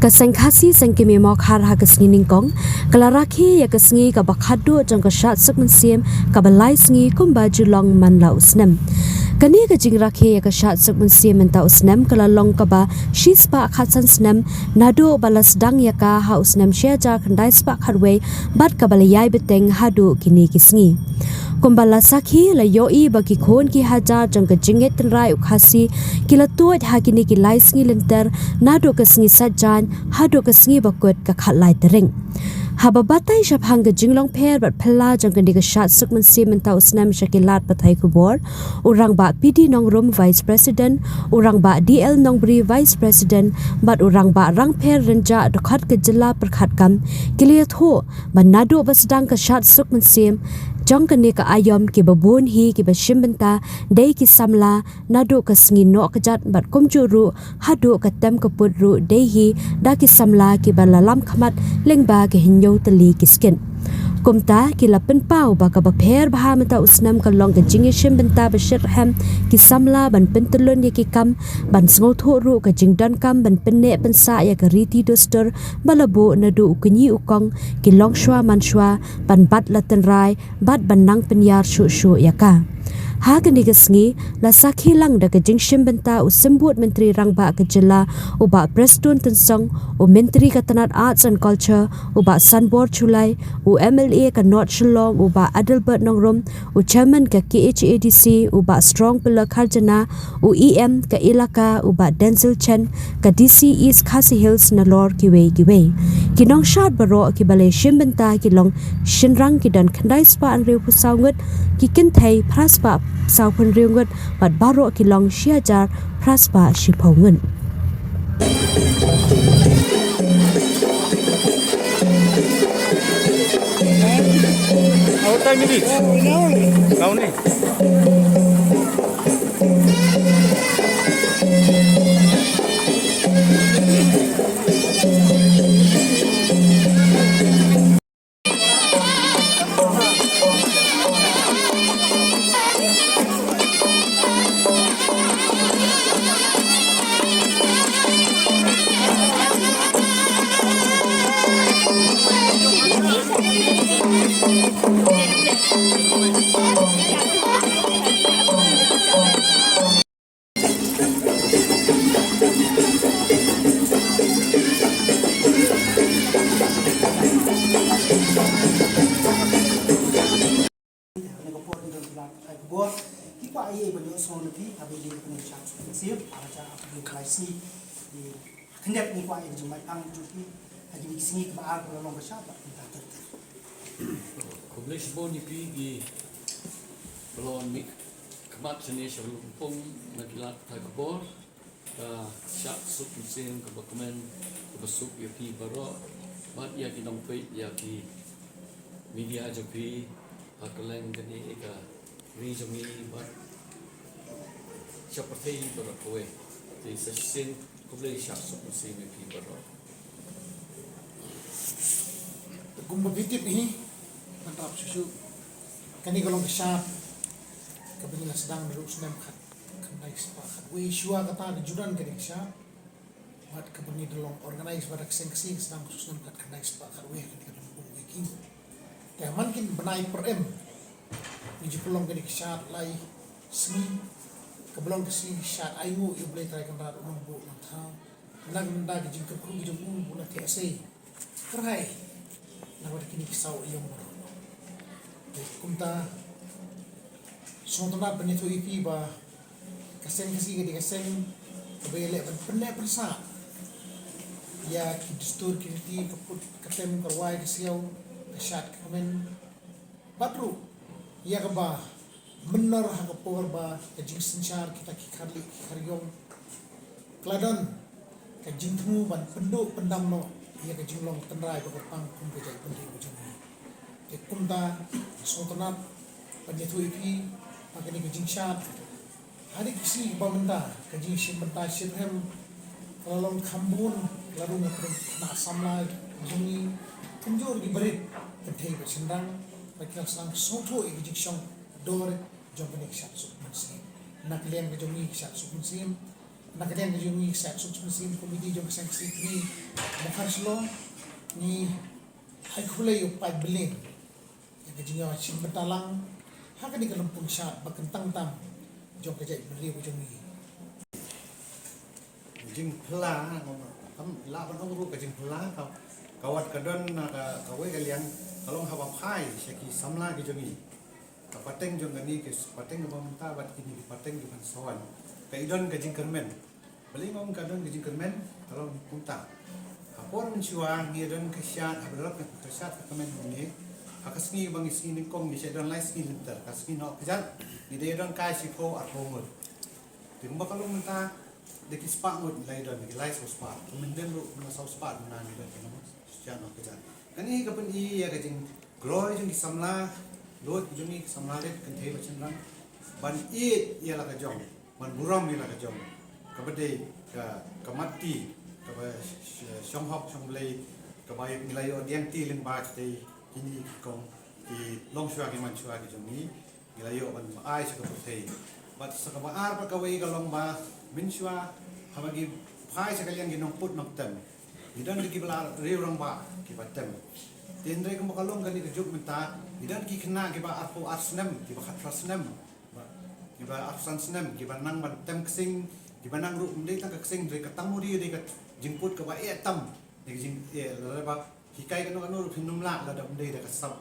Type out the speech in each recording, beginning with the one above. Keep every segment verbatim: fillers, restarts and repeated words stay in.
Ka Seng Khasi Seng Kmie Mawkhar ha ka sngi Nyngkong ka la rakhe ïa ka sngi kaba khatduh jong ka Shad Suk Mynsiem kaba lai sngi kumba ju long man la u snem. Kane ka jingrakhe ïa ka Shad Suk Mynsiem mynta u snem ka la long kaba shispah khatsan snem naduh ba la sdang ïa ka ha u snem shi hajar khyndai spah khatwei bad kaba la ïai bteng haduh kine ki sngi. Kumba la sakhi, la ïohi ba ki khun ki hajar jong ka jingngeit tynrai u Khasi ki la tuid ha kine ki lai sngi lynter naduh ka sngi Saitjaiñ haduh ka sngi bakut ka khatlai tarik. Haba batai shaphang ka jinglong pher bad phylla jong kane ka Shad Suk Mynsiem mynta u snem sha ki lad pathai khubor, u Rangbah P D Nongrum, Vice President, u Rangbah D L Nongbri, Vice President, bad u Rangbah Rangpher Rynjah, dkhot ka jylla pyrkhat kam, ki la ïathuh ba naduh ba sdang ka Shad Suk Mynsiem jong kane ka aiom, kiba bun hi kiba shim bynta dei ki samla, naduh ka sngi Nohkjat bad kumjuh ruh haduh ka Tem ka Put ruh dei hi da ki samla kiba la lam khmat lyngba ki hynñiew tylli ki skit. Kumta ki la pynpaw ba kaba pher bha mynta u snem ka long ka jingïashim bynta ba shitrhem ki samla ban pyntyllun ïa ki kam, ban sngewthuh ruh ka jingdonkam ban pynneh pynsah ïa ka riti dustur ba la buh naduh u kñi u kong, ki longshuwa manshuwa, ban bat la tynrai bad ban nang pynïar shuh shuh ïa ka. Ha kane ka sngi la sakhi lang da ka jingshim bynta u Symbud Myntri Rangbah ka jylla, u Bah Prestone Tynsong, u Myntri ka tnat Arts and Culture, u Bah Sanbor Shullai, u M L A ka North Shillong, u Bah Adelbert Nongrum, u Chairman ka K H A D C, u Bah Strong Pilla Kharjana, u E M ka Elaka, u Bah Denzil Chen ka D C East Khasi Hills, nalor kiwei kiwei. Ki nongshad baroh kiba la shim bynta ki long shynrang, ki don khyndai spah hynriewphew saw ngut, ki kynthei phra spah saw phew hynriew ngut, bad baroh ki long shi hajar phra spah shiphew ngut. Kane ka por ngi don ki lad pathai khubor ki kwah ïa ban ïohsngew na phi haba ïadei bad kane ka Shad Suk Mynsiem, ha ka jaka ba ngi ïa ka lai sngi. Khyndiat ngi kwah ïa ka jingbaitbang jong phi ha kine ki sngi kiba ar ba la long ka shad bad kumta ter ter. Khublei shibun ïa phi kiba la wan mih khmat shane sha Lympung na ki lad pathai khubor. Ka Shad Suk Mynsiem kaba kmen kaba suk ïa phi baroh bad ïa ki nongpeit, ïa ki media jong phi ha kylleng kane ka ri jong ngi bad sha pyrthei baroh kawei. Te sa shisien khublei Shad Suk Mynsiem ïa phi baroh. Kumba phi tip hi, mynta shuh shuh kane ka long ka shad kaba ngi la sdang naduh u snem khat khyndai spah khatwei. Shuwa kata ka ju don kane ka shad, bad kaba ngi da long organize bad ka Seng Khasi ka sdang naduh u snem khat khyndai spah khatwei ha kane ka Lympung Wei King. Te man ki bnai pyrem ngi ju pynlong kane ka shad lai sngi, kaba long ka sngi shad ainguh ïa U Blei Trai Kynrad U Nongbuh Nongthaw. Na ka bynta ka jingkyrkhu ka jong u, u la theh sei. Kyrhai na ka bynta kine ki saw aiom baroh. Te kumta sngewtynnat ban ïathuh ïa phi ba ka Seng Khasi ka dei ka seng kaba ïaleh ban pynneh pynsah ïa ki dustur ki riti, ka put ka tem, ka rwai ka siaw, ka shad ka kmen, bad ruh ïa kaba mynnor ha ka por ba ka jingsynshar kita ki khar lieh ki khar ïong, ka la don ka jingthmu ban pynduh pyndam noh ïa ka jinglong tynrai ba kyrpang kum ka jaitbynriew ka jong ngi. Te kumta sngewtynnat ban ïathuh ïa phi ba kane ka jingshad ha kine ki sngi kiba mynta, ka jingshim bynta shitrhem ka la long kham bun, ka la rung hapdeng ki khynnah samla jong ngi, kumjuh ruh ki barit kynthei bad shynrang, ba ki la sdang sngewthuh ïa ka jingshong dor jong kane ka Shad Suk Mynsiem. Na ka liang ka jong ngi ka Shad Suk Mynsiem, Na ka liang ka jong ngi ka Siadsuk Mynsiem Committee jong ka Seng Khasi Kmie Mawkhar Shillong, ngi ai khublei u paidbah ïa ka jingïashim bynta lang ha kane ka lympung shad ba kyntang tam jong ka jaitbynriew ka jong ngi. Jingphylla, kam lah ban ong ruh ka jingphylla, ka, ka wat ka don na ka, kawei ka liang, ka long haba phai sha ki samla ki jong ngi. Ka pateng jong kane, ki pateng kaba mynta bad kine ki pateng kiban sa wan, ka i don ka jingkyrmen. Balei nga ong ka don ka jingkyrmen? Ka long kumta. Ha por mynshuwa ngi don ka shad, haba la ka shad ka kmen ngi, ha ka sngi ba ngi, sngi nyngkong ngi sa don lai sngi lynter, ka sngi noh kjat ngi dei don kai shiphew arphew ngut. Te kumba ka long mynta, da ki spah ngut la i don, ki lai saw spah. Myndem ruh na saw spah na ngi don ki nong shad noh kjat. Kane ka pyni ïa ka jingkloi jong ki samla lut jong ngi, ki samla rit kynthei bad shynrang, ban ïeit ïa la ka jong, ban burom ïa la ka jong. Kaba dei ka, ka mat ti, kaba sh-, sh-, shong hok shong blei, kaba ngi la ïoh diang ti lyngba kitei kine ki kong ki longshuwa ki manshuwa ki jong ngi. Ngi la ïoh ban ai sha ka pyrthei. Bad sa kaba ar bad kawei ka long ba mynshuwa haba ngi phai sha ka liang ki nongput nongtem, ngi don kiba la riew rangbah kiba tem. Te hynrei kumba ka long kane ka juk mynta, ngi don ki khynnah kiba arphew ar snem, kiba khatphra snem, ba, kiba arphew san snem, kiba nang ban tem ksing, kiba nang ruh ym dei tang ka ksing, dei ka tang mudi, dei ka jingput kaba eh tam. Dei ka jing, eh, lada ba hikai kano kano ruh phin ym lah lada ym dei da ka sap.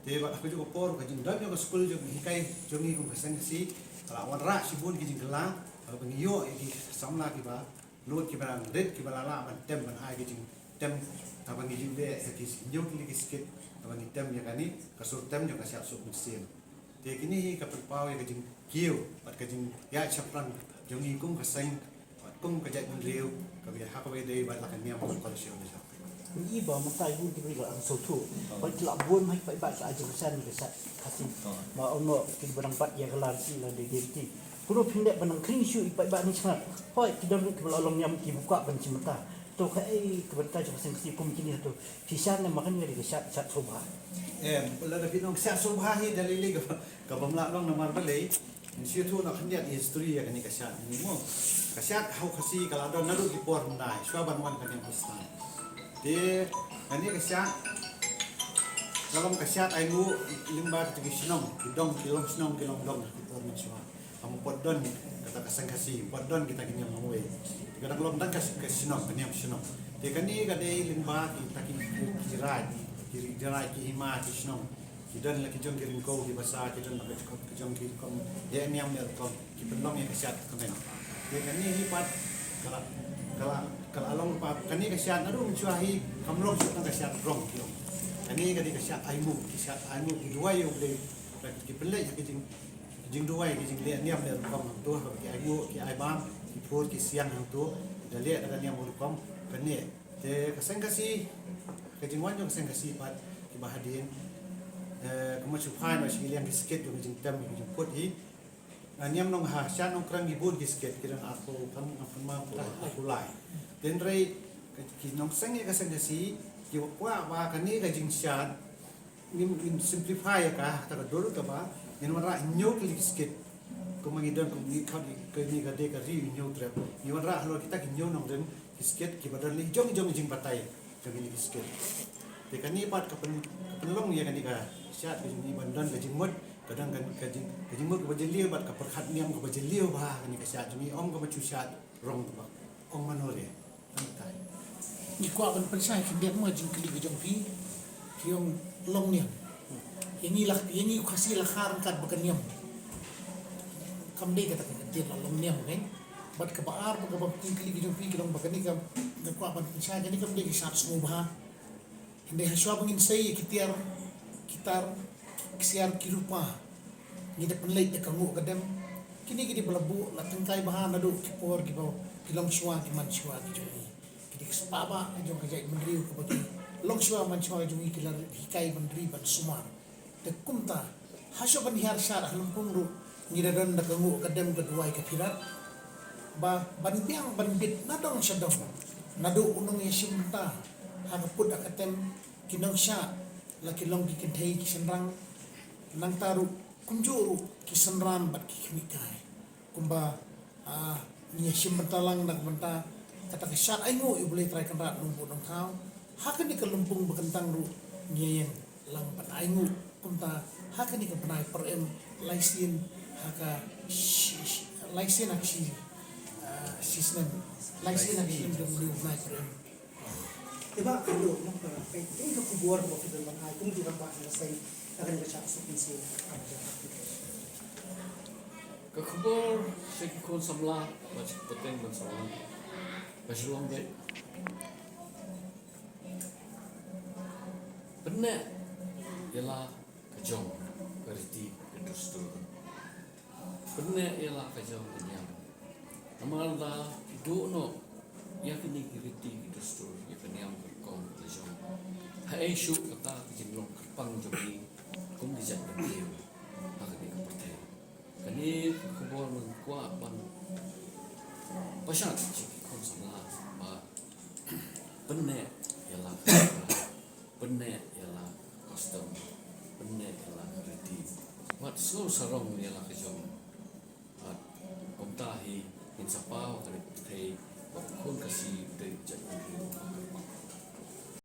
Te bad ha kajuh ka por ka jingdon jong ka skul jong hikai jong ngi kum ka Seng Khasi ka la wanrah shibun ki jingkylla, haba ngi ïoh ïa ki samla kiba lut, kiba nang rit, kiba la lah ban tem, ban ai ki jingtem, haba ngi ju leh ïa ki hynñiew tylli ki skit, haba ngi tem ïa kane ka sur tem jong ka Siadsuk Mynsiem. Te kine hi ka pynpaw ïa ka jingkiew bad ka jingïaid shaphrang jong ngi kum ka seng bad kum ka jaitbynriew, kaba ïa ha kaba ïadei bad la ka niam ka culture. Ngi ba mynta i bun ki briew ka la sngewthuh. Ba ki la bun ha ki paidbah ki la ai jingkyrshan ïa ka Siadsuk Khasi. Ba ong noh ki ba nang bat ïa ka la riti la dei dei riti. Kumno phin leh ba nang khring shuh i paidbah ni sngap. Hooid ki don ruh kiba la long niam kiba kwah ban shim bynta. To kaei ka bynta jong ka Seng Khasi kum kine to. Phi shad ne ma kane ka dei ka shad, shad sngewbha? Em, lada phi ong shad sngewbha hi da lei lei kaba, kaba ym lah long namar balei? Ngi shu ïathuh noh khyndiat history ïa kane ka shad ngi mo. Ka shad ha u Khasi ka la don naduh ki por hyndai, shuwa ban wan ka niam Khristan. Te kane ka shad ka long ka shad ainguh lyngba kita ki shnong, ki dong, ki long shnong, ki long dong, ki por mynshuwa. Kam pat don kata ka Seng Khasi, pat don kita ki niam lawei. Te ka dang long dang ka, ka shnong, ka niam shnong. Te kane ka dei lyngba kita ki, ki, ki raid, ki ri-, ki raid, ki hima, ki shnong. Ki don la ki jong ki ryngkew ki basa, ki don la ki jong, ki jong ki rukom leh niam leh rukom, ki pynlong ïa ka shad ka kmen. Te kane hi pat ka la, ka la, ka la long pat kane ka shad naduh mynshuwa hi kam long shuh tang ka shad rong ki ong. Kane ka dei ka shad ainguh, ki shad ainguh ki duwai ïa U Blei, ki pynleit ïa ki jing jingduwai, ki jingleh niam leh rukom hangto, haba ki ainguh, ki ai bam, ki phur, ki siang hangto, da leh da ka niam rukom kane. Te ka Seng Khasi, ka jingwan jong ka Seng Khasi pat kiba hadien, eh, kumba shu phai noh sha ki liang ki skit jong ka jingtem, ka jingput hi. Nga niam nong ha Shad Nongkrem ki bun ki skit, ki don arphew, kam, kam, arphew lai. Te hynrei ki nongseng ïa ka Seng Khasi kiba kwah ba kane ka jingshad ngin, ngin simplify ïa ka, kata ka dur kaba ngin wanrah hynñiew tylli ki skit. Kumba ngi don, kum ngi khot ïa kane ka dei ka ri hynñiew trep. Ngi wanrah halor kita ki hynñiew nongrim ki skit kiba don la ki jong jong jingbatai jong kine ki skit. Te kane pat ka pyn, ka pynlong ïa kane ka shad ka jong ngi ban don ka jingmut, ka don ka, ka jing, ka jingmut kaba jylliew bad ka pyrkhat niam kaba jylliew bha ha kane ka shad jong ngi, ym kaba shu shad rong tbak. Ong mano re. Ngi kwah ban pynshai khyndiat mo jingkylli ka jong phi. Phi ong long niam. Ïa ngi la, ïa ngi u Khasi la kha ryngkat bad ka niam. Kam dei kata ka ktien la long niam, kan? Bad kaba ar bad kaba jingkylli ka jong phi ka long ba kane ka, nga kwah ban pynshai kane kam dei ka shad sngewbha. Hynrei hashwa ba ngin sei ïa ki tiar, ki tar, ki ksiar, ki rupa, ngi da pynleit da ka nguh ka dem. Kine ki dei ba la buh, la tyngkai bha naduh ki por kiba, ki longshuwa, ki manshuwa ki jong ngi. Ki dei ka spah bah ka jong ka jaitbynriew kaba ki longshuwa manshuwa ki jong ngi ki la hikai ban ri ban sumar. Te kumta, hashwa ban hiar shad ha lympung ruh, ngi da don da ka nguh ka dem ka duwai ka phirat. Ba, ban biang ban bit na dong sha dong. Naduh u nongïashim bynta, ha ka put ha ka tem, ki nongshad, la ki long ki kynthei ki shynrang. Nangta ruh, kumjuh ruh, ki synran bad ki khmih kai. Kumba, ah, ngi ïa shim bynta lang na ka bynta kata ka shad ainguh ïa U Blei Trai Kynrad Nongbuh Nongthaw. Ha kane ka lympung ba kyntang ruh ngi ïeng lang ban ainguh kumta ha kane ka bnai Pyrim lai sien ha ka shi-, shi-, lai sien ha ka shi, ah, shi snem, lai sien ha ka shi snem jong U Blei u bnai Pyrim. Te Bah, ka dei noh ka, ka, ka khubor ba phi don ban ai kum ki rangbah jong ka seng na kane ka shad Suk Mynsiem. Ka khubor sha ki khun samla ba shu pateng ban samla, ba shu long beit. Pynneh ïa la ka jong ka riti ka dustur. Pynneh ïa la ka jong ka niam. Namar lada phi duh noh ïa kine ki riti ki dustur, ïa ka niam ka rukom ka jong, haei shuh kata ka jinglong kyrpang jong ngi kum ki jaitbynriew ha kane ka pyrthei. Kane ka khubor ngan kwah ban pashat sha ki khun samla ba pynneh ïa la ka culture, pynneh ïa la ka custom, pynneh ïa la ka riti. Wat sngew sarong ïa la ka jong. Bad kumta hi ngin sa paw ha kane ka pyrthei ba u khun Khasi u dei u jaitbynriew uba